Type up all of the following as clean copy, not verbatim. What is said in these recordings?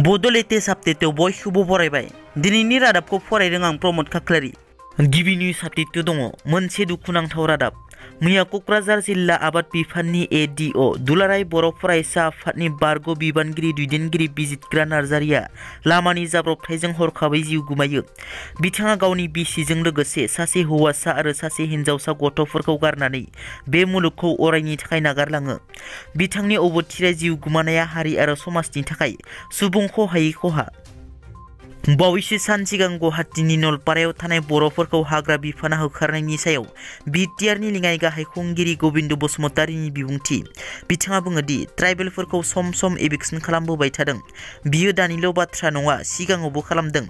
बड' लेटेस्ट आपडेटआव बयखौबो बरायबाय। दिनैनि रादाबखौ फरायदों आं प्रमद खाख्लारि। गिबि निउज आपडेटआव दङ मोनसे दुखुनांथाव रादाब। मैया क'क्राझार जिल्ला आबाद बिफाननि एडिअ दुलाराय बर' फरायसा आफादनि बारग' बिबानगिरि दैदेनगिरि बिजितग्रा नार्जारिया लामानि जाब्रबथायजों हरखाबै जिउ गोमायो। बिथाङा गावनि बिसिजों लोगोसे सासे हौवासा आरो सासे हिनजावसा गथ'फोरखौ गारनानै बे मुलुगखौ अरायनि थाखाय नागारलाङो। बिथांनि अबथिरा जिउ गोमानाया हारि आरो समाजनि थाखाय सुबुं खहायै खहा। बावैसो सान सिगां गुवाहाटीनि नलपारायाव थानाय बर'फोरखौ हाग्रा बिफाना होखारनायनि सायाव बिटिआरनि लेङाइ गाहाय खुंगिरि गबिन्द बसुमतारीनि बिबुंथि। बिथाङा बुङो दि ट्राइबेलफोरखौ सम सम एभिक्सन खालामबोबाय थादों। बियो दानिल' बाथ्रा नङा, सिगाङावबो खालामदों।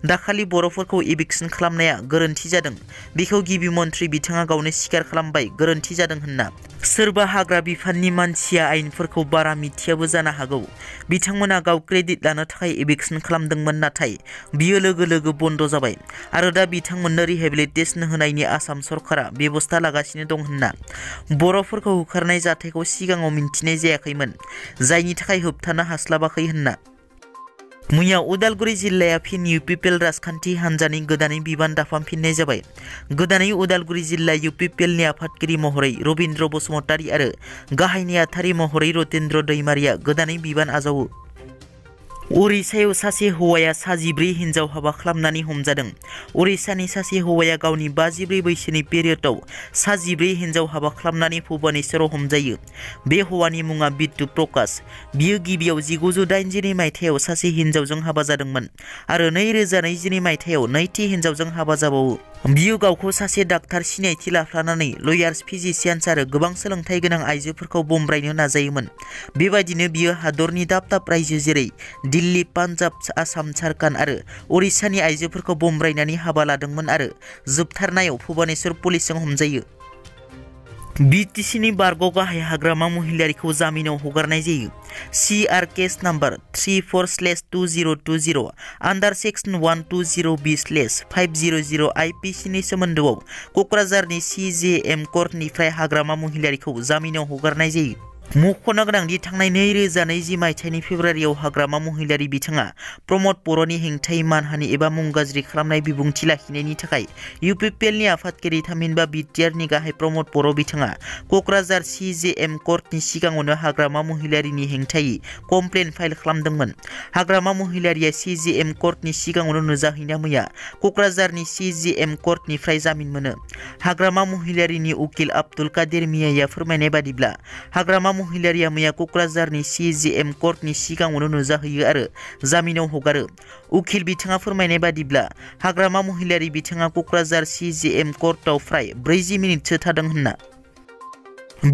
दाखालि बर'फोरखौ एभिक्सन खालामनाया गोरोन्थि जादों। बेखौ गिबि मन्थ्रि बिथाङा गावनो स्वीकार खालामबाय गोरोन्थि जादों होनना। सोरबा हाग्रा बिफाननि मानसिया आयेनफोरखौ बारा मिथियाबो जानो हागौ। बिथांमोना गाव क्रेडिट लानो थाखाय एभिक्सन खालामदोंमोन, नाथाय बियो लोगो लोगो बन्द जाबाय आरो दा बिथांमोननो रिहेबिलिटेसन होनायनि आसाम सरकारा बेबस्था लागासिनो दं होनना। बर'फोरखौ होखारनाय जाथायखौ सिगाङाव मिन्थिनाय जायाखैमोन, जायनि थाखाय होबथानो हास्लाबाखै होनना। मैया उदालगुरि जिल्लाया फिन इउपिपिएल राजखान्थि हान्जानि गोदानै बिबान दाफामफिननाय जाबाय। गोदानै उदालगुरि जिल्ला इउपिपिएलनि आफादगिरि महरै रबिन्द्र बसुमतारी आरो गाहाय नेहाथारि महरै रतेन्द्र दैमारिया गोदानै बिबान आजावो। उरिष्यायाव सासे हौवाया 24 हिनजाव हाबा खालामनानै हमजादों। उरिष्यानि सासे हौवाया गावनि 54 बैसोनि पिरियडआव 24 हिनजाव हाबा खालामनानै भुबनेश्वराव हमजायो। बे हौवानि मुङा बिट्टु प्रकाश। बियो गिबियाव 1982 मायथाइयाव सासे हिनजावजों हाबा जादोंमोन आरो 2022 मायथाइयाव नैथि हिनजावजों हाबा जाबावो। बियो गावखौ सासे डाक्टार सिनायथि लाफ्लानानै लयार्स, फिजिशियान्स आरो गोबां सोलोंथाइ गोनां आइजोफोरखौ बमब्रायनो नाजायोमोन। बेबायदिनो बियो हादरनि दाब दाब रायजो जेरै दिल्ली, पान्जाब, आसाम, झारखन्ड आरो उरिष्यानि आइजोफोरखौ बमब्रायनानै हाबा लादोंमोन आरो जोबथारनायाव भुबनेश्वर पुलिसजों हमजायो। बिटिसिनि बारग' गाहाय हाग्रामा महिलारिखौ जामिनाव हगारनाय जायो। CR केस नाम्बार 34/2020 आन्डार सेक्सन 120B/500 IPCनि सोमोन्दोआव क'क्राझारनि CJM कर्टनिफ्राय हाग्रामा महिलारिखौ जामिनाव हगारनाय जायो। मख'नो गोनांदि थांनाय 2020 मायथाइनि फेब्रुवारियाव हाग्रामा महिलारि बिथाङा प्रमद बर'नि हेंथायै मानहानि एबा मुं गाज्रि खालामनाय बिबुंथि लाखिनायनि थाखाय इउपिपिएलनि आफादगिरि थामहिनबा बिटिआरनि गाहाय प्रमद बर' बिथाङा क'क्राझार CJM कर्टनि सिगाङावनो हाग्रामा महिलारिनि हेंथायै कमप्लेन फाइल खालामदोंमोन। हाग्रामा महिलारिया CJM कर्टनि सिगाङावनो नुजाहैना मैया क'क्राझारनि CJM कर्टनिफ्राय जामिन मोनो। हाग्रामा महिलारिनि उकिल आब्दुल कादिर मियाया फोरमायनाय बादिब्ला हाग्रामा महिलारिया मैया क'क्राझारनि CJM कर्टनि सिगाङावनो नुजाहैयो आरो जामिनाव हगारो। उकिल बिथाङा फोरमायनाय बादिब्ला हाग्रामा महिलारि बिथाङा क'क्राझार CJM कर्टआव फ्राय 40 मिनिटसो थादों होनना।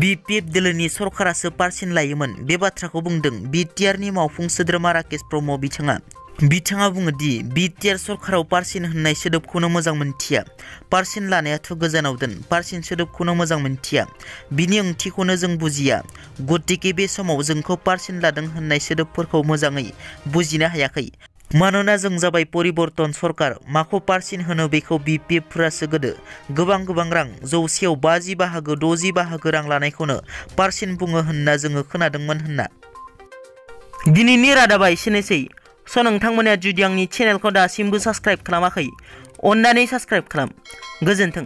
BPF दोलोनि सरकारासो पारसेन्ट लायोमोन, बे बाथ्राखौ बुंदों बिटिआरनि मावफुं सोद्रोमा राकेश ब्रह्म बिथाङा। बिथाङा बुङो दि बिटिआर सरकाराव पारसेन्ट होननाय सोदोबखौनो मोजां मोनथिया। पारसेन्ट लानायाथ' गोजानाव दोन, पारसेन्ट सोदोबखौनो मोजां मोनथिया। बिनि ओंथिखौनो जों बुजिया। गतिके बे समाव जोंखौ पारसेन्ट लादों होननाय सोदोबफोरखौ मोजाङै बुजिनो हायाखै। मानोना जों जाबाय परिबर्तन सरकार। माखौ पारसेन्ट होनो बेखौ बिपिएफफोरासो गोदो गोबां रां, जौसेयाव 50 बाहागो 60 बाहागो रां लानायखौनो पारसेन्ट बुङो होनना जोङो खोनादोंमोन होनना। दिनैनि रादाबा एसेनोसै। नोंथांमोना जुदि आंनि चेनेलखौ दासिमबो साबस्क्राइब खालामाखै, अन्नानै साबस्क्राइब खालाम। गोजोन्थों।